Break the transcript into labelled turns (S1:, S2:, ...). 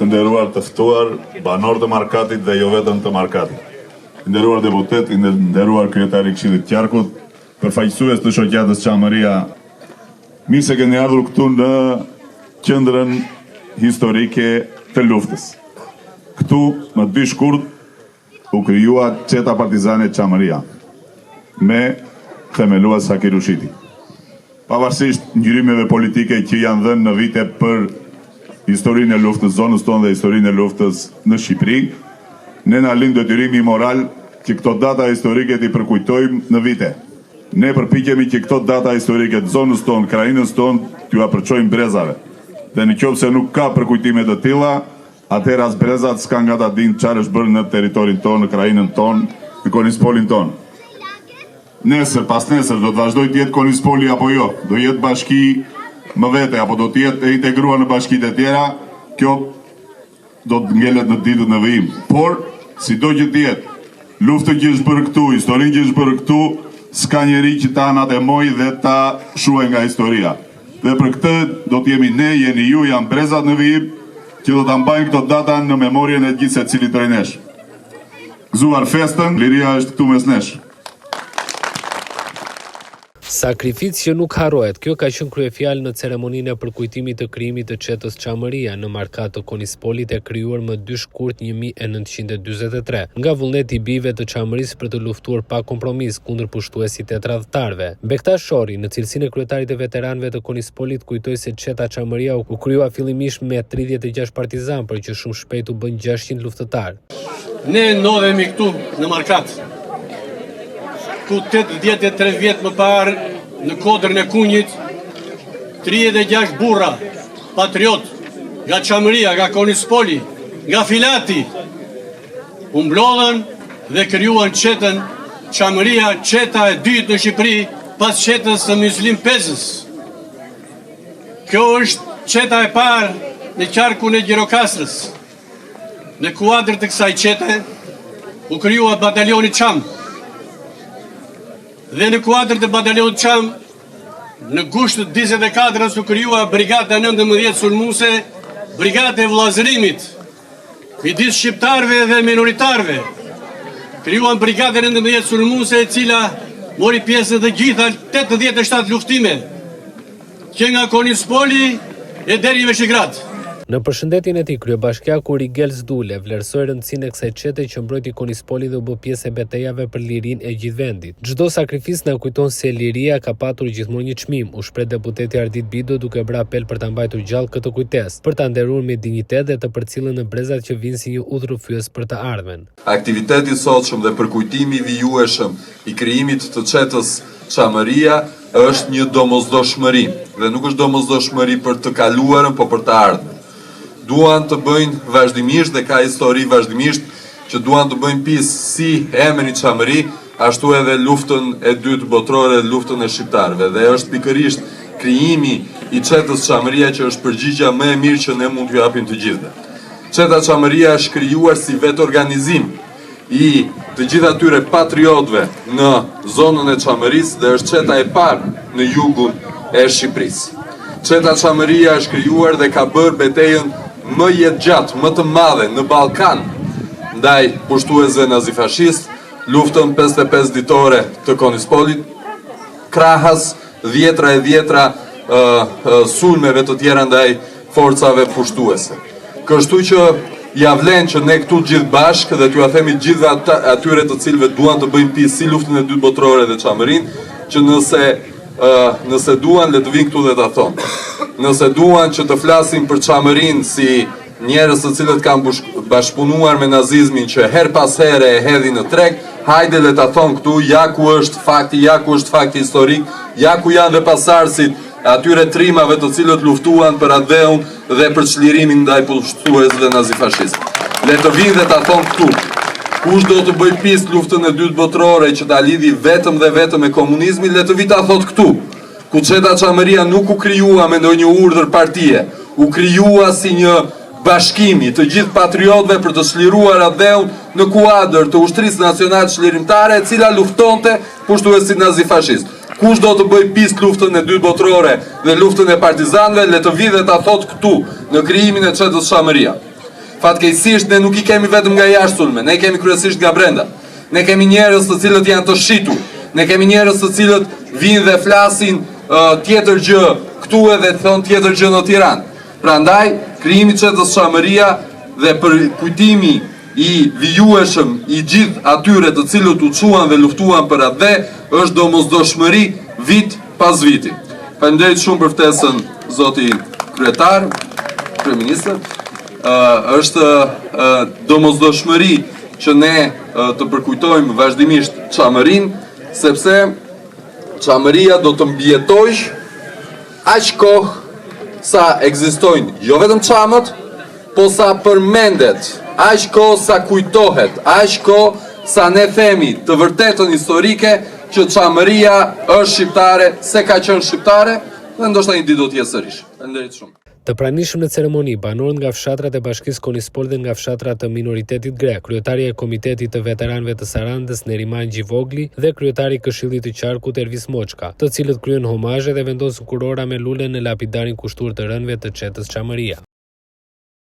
S1: Të nderuar të ftuar, banorë të Markatit dhe jo vetëm të Markatit. I nderuar deputet, i nderuar kryetar i Këshillit të Qarkut, përfaqësues të shoqatës Çamëria, mirë se keni ardhur këtu në qendrën historike të luftës. Këtu, më 2 shkurt, U krijua Çeta Partizane Çamëria, me themelues Shaqir Rushiti. Pavarësisht ngjyrimeve politike që janë dhënë në vite për historinë e luftës zonës tonë dhe historinë e luftës në Shqipëri, ne na lind detyrimi moral që këto data historike t'i përkujtojmë në vite. Ne përpiqemi që këto data historike të zonës tonë, krahinës tonë, t'jua përçojmë brezave. Dhe në qoftë se nuk ka përkujtime të tilla, Atëherë as brezat s'kanë nga ta dinë çfarë është bërë në territorin tonë, në krahinën tonë, në Konispolin tonë. Nesër, pasnesër do të vazhdojë të jetë Konispoli apo jo, do jetë bashki më vete apo do të jetë e integruar në bashkitë e tjera, kjo do të ngelet në ditët në vijim. Por, sido që të jetë, Luftën që është bërë këtu, historinë që është bërë këtu, s'ka njeri që ta anatemojë dhe ta shuajë nga historia. Dhe për këtë do të jemi ne, jeni ju, janë brezat në vijim, që do ta mbajnë këto data në memorien e gjithsecilit prej nesh. Gëzuar festën, liria është këtu mes nesh.
S2: Sakrificë që nuk harrohet, kjo ka qenë kryefjalë në ceremoninë e përkujtimit të krijimit të çetës Çamëria në Markat të Konispolit e krijuar më 2 shkurt 1943, nga vullneti i bijve të Çamërisë për të luftuar pa kompromis kundër pushtuesit e tradhtarëve. Bektash Shorri, në cilësinë e kryetarit të veteranëve të Konispolit kujtoi se çeta Çamëria u krijua fillimisht me 36 partizanë, por që shumë shpejt u bënë 600 luftëtarë.
S3: Ne ndodhemi këtu në Markat, ku 83 vjet më parë në kodrën e Kunjit, 36 burra patriotë nga Çamëria, nga Konispoli, nga Filati, u mblodhën dhe krijuan çetën Çamëria, çeta e dytë në Shqipëri, pas çetës së Myslim Pezës. Kjo është çeta e parë në qarkun e Gjirokastrës. Në kuadër të kësaj çete u krijua batalioni Çam. Dhe në kuadër të batalionit Çam në gusht të 44-ës u krijua brigata 19 sulmuese, brigata e vëllazërimit midis shqiptarëve dhe minoritarëve. Krijuan brigadën 19 sulmuese e cila mori pjesë në të gjitha 87 luftime. Që nga Konispoli e deri në Vishegrad.
S2: Në përshëndetjen e tij, kryebashkiaku Rigels Dule vlerësoi rëndësinë e kësaj çete që mbrojti Konispolin dhe u bë pjesë e betejave për lirinë e gjithë vendit. Çdo sakrificë na kujton se liria ka patur gjithmonë një çmim, u shpreh deputeti Ardit Bido duke bërë apel për ta mbajtur gjallë këtë kujtesë, për ta nderuar me dinjitet dhe të përcillen në brezat që vijnë si një udhërrëfyes për të ardhmen.
S4: Aktiviteti i sotshëm dhe përkujtimi i vijueshëm i krijimit të çetës Çamëria është një domosdoshmëri dhe nuk është domosdoshmëri për të kaluarën, po për të ardhmen. Duan të bëjnë vazhdimisht dhe ka histori vazhdimisht që duan të bëjnë pis si emrin Çamëri, ashtu edhe luftën e dytë botërore, luftën e shqiptarëve dhe është pikërisht krijimi i çetës Çamëria që është përgjigja më e mirë që ne mund t'ju japim të gjithëve. Çeta Çamëria është krijuar si vetorganizim i të gjithë atyre patriotëve në zonën e Çamërisë dhe është çeta e parë në jugun e Shqipërisë. Çeta Çamëria është krijuar dhe ka bërë betejën më jetëgjatë, më të madhe në Ballkan ndaj pushtuesve nazifashistë, luftën 55 ditore të Konispolit, krahas dhjetra e dhjetra sulmeve të tjera ndaj forcave pushtuese. Kështu që ia vlen që ne këtu të gjithë bashkë dhe t'jua themi të gjithëve atyre të cilëve duan të bëjnë pis si luftën e dytë botërore dhe Çamërinë, që nëse nëse duan le të vijnë këtu dhe ta thonë. Nëse duan që të flasin për Çamërinë si njerëz të cilët kanë bashkëpunuar me nazizmin që herë pas here e hedhin në treg, hajde le ta thonë këtu, ja ku është fakti, ja ku është fakti historik, ja ku janë dhe pasardhësit e atyre trimave të cilët luftuan për atdheun dhe për çlirimin ndaj pushtuesve nazifashistë. Le të vijnë dhe ta thonë këtu. Kush do të bëjë pis luftën e dytë botërore që ta lidhi vetëm dhe vetëm me komunizmin, le të vijë ta thotë këtu. Ku çeta Çamëria nuk u krijua me ndonjë urdhër partie, u krijua si një bashkim i të gjithë patriotëve për të çliruar atdheun në kuadër të Ushtrisë Nacional Çlirimtare e cila luftonte pushtuesit nazifashistë. Kush do të bëjë pis luftën e dytë botërore dhe luftën e partizanëve, le të vijë dhe ta thotë këtu, në krijimin e çetës Çamëria. Fatkeqësisht ne nuk i kemi vetëm nga jashtë sulme, ne i kemi kryesisht nga brenda. Ne kemi njerëz të cilët janë të shitur, ne kemi njerëz të cilët vijnë dhe flasin uh, tjetër gjë këtu edhe thonë tjetër gjë në Tiranë. Prandaj, krijimi i çetës Çamëria dhe përkujtimi i vijueshëm i gjithë atyre të cilët u çuan dhe luftuan për atdhe është domosdoshmëri vit pas viti. Faleminderit shumë për ftesën, zoti kryetar, kryeministër. Është domosdoshmëri që ne të përkujtojmë vazhdimisht Çamërinë, sepse Çamëria do të mbijetojë aq kohë sa ekzistojnë jo vetëm çamët, po sa përmendet, aq kohë sa kujtohet, aq kohë sa ne themi të vërtetën historike që Çamëria është shqiptare, se ka qenë shqiptare dhe ndoshta një ditë do të jetë sërish. Faleminderit shumë.
S2: Të pranishëm në ceremoni, banorët nga fshatrat e Bashkisë Konispol dhe nga fshatra të minoritetit grek, kryetarja e Komitetit të Veteranëve të Sarandës, Neriman Gjivogli dhe kryetari i Këshillit të Qarkut, Ervis Moçka, të cilët kryen homazhe dhe vendosën kurora me lule në lapidarin kushtuar të rënëve të çetës Çamëria.